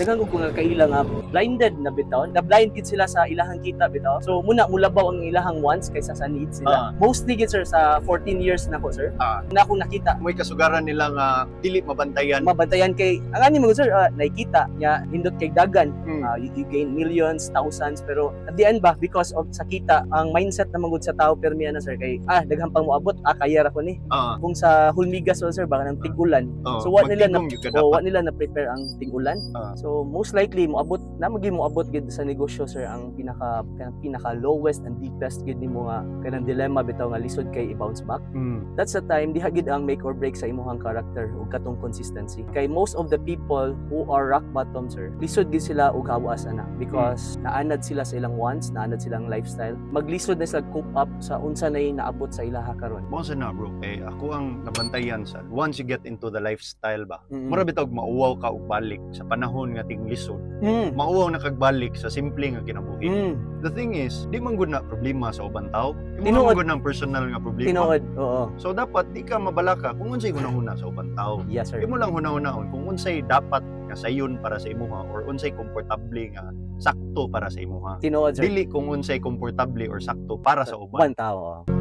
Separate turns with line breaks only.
Daghan ko nga kaila nga blinded na bitaw. Na blind gid sila sa ilahang kita bitaw. So muna mulabaw ang ilahang wants kaysa sa needs nila. Mostly gid, sir, sa 14 years na ko, sir. Na akong nakita
May kasugaran nila nga dili mabantayan.
Mabantayan kay ang ani mo, sir, nakita niya nindot kay dagan. You gain millions, thousands, pero at the end ba, because of sa kita, ang mindset na magud sa tao permi na, sir, kay daghan pang moabot, kaya ra ko ni. Kung sa hulmigas sir, baka ng tig-ulan.
Oh,
So, what nila
magtigom gyud ka
o
dapat.
wa nila na prepare ang ting-ulan. So most likely moabot na magi moabot gid sa negosyo, sir, ang pinaka kanang pinaka lowest and deepest gid nimo nga kanang dilemma bitaw nga lisod kay i-bounce back. That's the time diha gid ang make or break sa imong character ug katong consistency. Kay most of the people who are rock bottom, sir, lisod gid sila og hawas ana because naanad sila sa ilang wants, naanad silang lifestyle. Maglisod na sila cope up sa unsa nay naabot sa ilaha karon.
Mao sa na, bro, kay ako ang nabantayan sa once you get into the lifestyle ba. Mura bitaw og mauwaw ka og balik sa panahon nga tinglisod. Mauwaw na kag balik sa simple nga kinabuhi. The thing is, di man gud na problema sa ubang tao. Imo man gud ng personal nga problema.
Tinuod, oo.
So dapat di ka mabalaka kung unsay hunahuna sa ubang tao.
Yes, sir.
Imo lang hunahunaon kung unsay dapat nga sayon para sa imuha or unsay komportable nga sakto para sa imuha.
Tinuod, sir.
Dili kung unsay komportable or sakto para sa uban.
Uban tao, oo.